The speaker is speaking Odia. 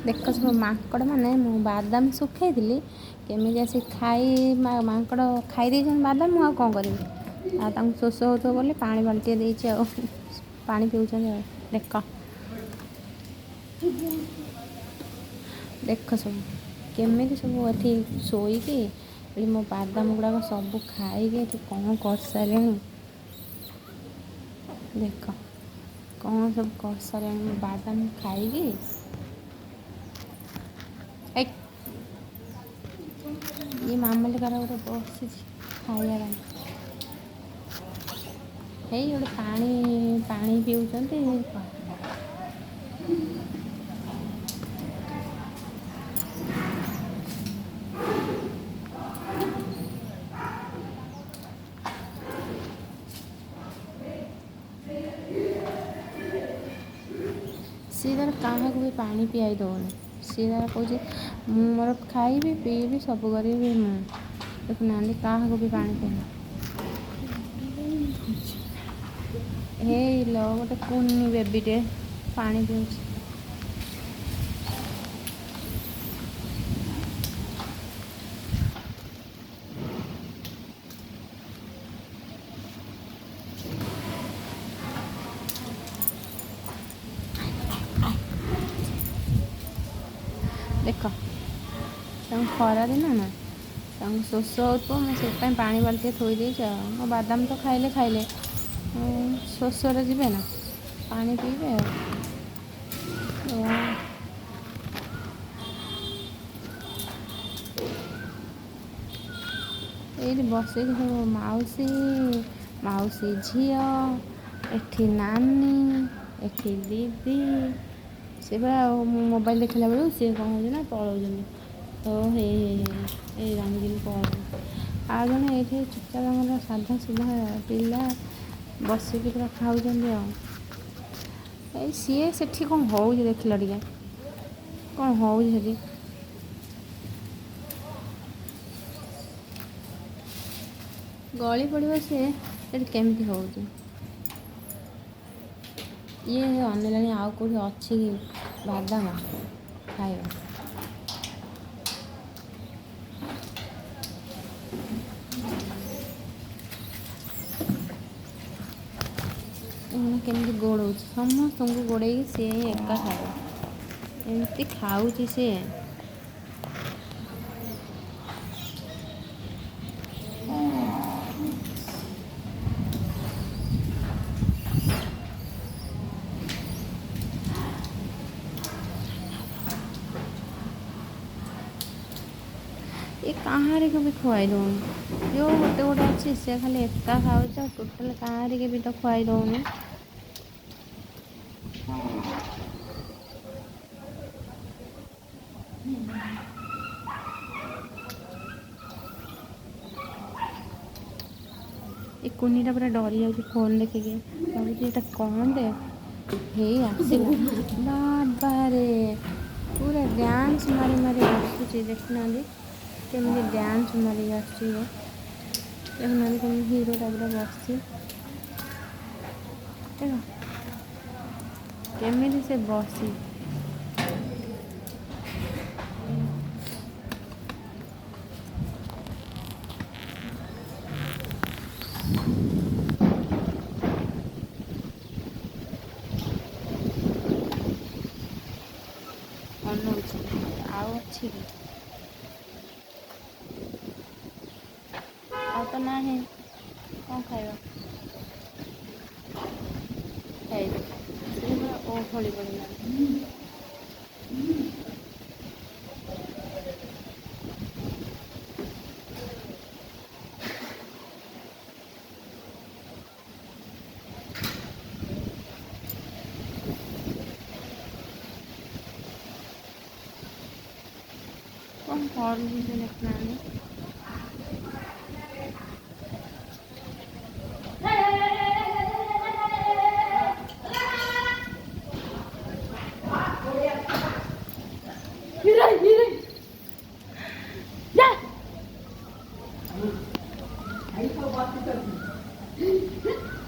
ଦେଖ ସବୁ ମାଙ୍କଡ଼ ମାନେ, ମୁଁ ବାଦାମ ଶୁଖେଇଥିଲି, କେମିତି ଆସି ଖାଇ, ମାଙ୍କଡ଼ ଖାଇ ଦେଇଛନ୍ତି ବାଦାମ। ମୁଁ ଆଉ କ'ଣ କରିବି? ଆଉ ତାଙ୍କୁ ଶୋଷ ହେଉଥିବ ବୋଲି ପାଣି ବାଲ୍ଟିଏ ଦେଇଛି, ଆଉ ପାଣି ପିଉଛନ୍ତି। ଆଉ ଦେଖ ଦେଖ ସବୁ କେମିତି ସବୁ ଏଠି ଶୋଇକି ଏଠି ମୋ ବାଦାମ ଗୁଡ଼ାକ ସବୁ ଖାଇକି ଏଠି କ'ଣ କରିସାରିଲେଣି। ଦେଖ କ'ଣ ସବୁ କରିସାରିଲେଣି ମୋ ବାଦାମ ଖାଇକି। ଇଏ ମାମଲିକାର ଗୋଟେ ବସିଛି ଖାଇବା ପାଇଁ। ହେଇ ଗୋଟେ ପାଣି ପାଣି ପିଉଛନ୍ତି। ସିଏ ତାର କାହାକୁ ବି ପାଣି ପିଆଇ ଦେଉନି। ସିଏ ତାର କହୁଛି ମୁଁ ମୋର ଖାଇବି, ପିଇବି, ସବୁ କରିବି ମୁଁ। ଦେଖୁନାହାନ୍ତି, କାହାକୁ ବି ପାଣି ପିଇନି। ହେଇ ଲୋ, ଗୋଟେ କୁନି ବେବିଟେ ପାଣି ପିଉଛି। ଦେଖ, ତାଙ୍କୁ ଖରାଦିନ ନା, ତାଙ୍କୁ ଶୋଷ ହେଉଥିବ, ମୁଁ ସେଥିପାଇଁ ପାଣି ବାଲ୍ଟିଏ ଥୋଇ ଦେଇଛି। ଆଉ ମୋ ବାଦାମ ତ ଖାଇଲେ ଖାଇଲେ, ଶୋଷରେ ଯିବେ ନା, ପାଣି ପିଇବେ। ଆଉ ଏଇଠି ବସିକି ସବୁ ମାଉସୀ, ମାଉସୀ ଝିଅ, ଏଠି ନାନୀ, ଏଠି ଦିଦି, ସେ ପୁରା ମୁଁ ମୋବାଇଲ୍ ଦେଖିଲା ବେଳକୁ ସିଏ କ'ଣ ହେଉଛି ନା ପଳାଉଛନ୍ତି। ତ ହେଇ ହେଇ ହେଇ ଏଇ ରଙ୍ଗୀନ ପଳାଉଛନ୍ତି। ଆଉ ଜଣେ ଏଇଠି ଚୁପଚାପ ଆମର ସାଧା ସିଧା ପିଲା ବସିକି ପୁରା ଖାଉଛନ୍ତି। ଆଉ ଏଇ ସିଏ ସେଠି କ'ଣ ହେଉଛି ଦେଖିଲ ଟିକେ, କ'ଣ ହେଉଛି ସେଠି? ଗଳି ପଡ଼ିବ ସିଏ। ସେଠି କେମିତି ହେଉଛି? ଇଏ ଅନେଇଲାଣି, ଆଉ କେଉଁଠି ଅଛି କି ବାଦାମ ଖାଇବା। କେମିତି ଗୋଡ଼ଉଛି ସମସ୍ତଙ୍କୁ, ଗୋଡ଼େଇକି ସିଏ ହିଁ ଏକା ଖାଇବ। ଏମିତି ଖାଉଛି ସିଏ। ଏ କାହାରିକୁ ବି ଖୁଆଇ ଦେଉନି। ଯେଉଁ ଗୋଟେ ଗୋଟେ ଅଛି, ସେ ଖାଲି ଏକା ଖାଉଛି, ଆଉ ଟୋଟାଲ୍ କାହାରିକି ବି ତ ଖୁଆଇ ଦେଉନି। ଏ କୁନିଟା ପୁରା ଡରି ଯାଉଛି ଫୋନ୍ ଦେଖିକି, ଭାବୁଛି ଏଇଟା କ'ଣଟେ। ହେଇ ଆସିଲା, ବାବାରେ, ପୁରା ଡ୍ୟାନ୍ସ ମାରି ମାରି ଆସୁଛି। ଦେଖୁନାହାନ୍ତି କେମିତି ଡ୍ୟାନ୍ସ ମାରିକି ଆସୁଛି ଇଏ। ଦେଖୁନାହାନ୍ତି କେମିତି ହିରୋ ଟାଇପ୍ର ବସିଛି। ଦେଖ କେମିତି ସେ ବସି ଅନଉଛି, ଆଉ ଅଛି କି? ଆଉ ତ ନାହିଁ, କ'ଣ ଖାଇବା? ହେଇ ସେ ପୁରା ଓହଳି ପଡ଼ିଲାଣି। କ'ଣ କରୁଛି ସେ ଦେଖୁନାହାନ୍ତି।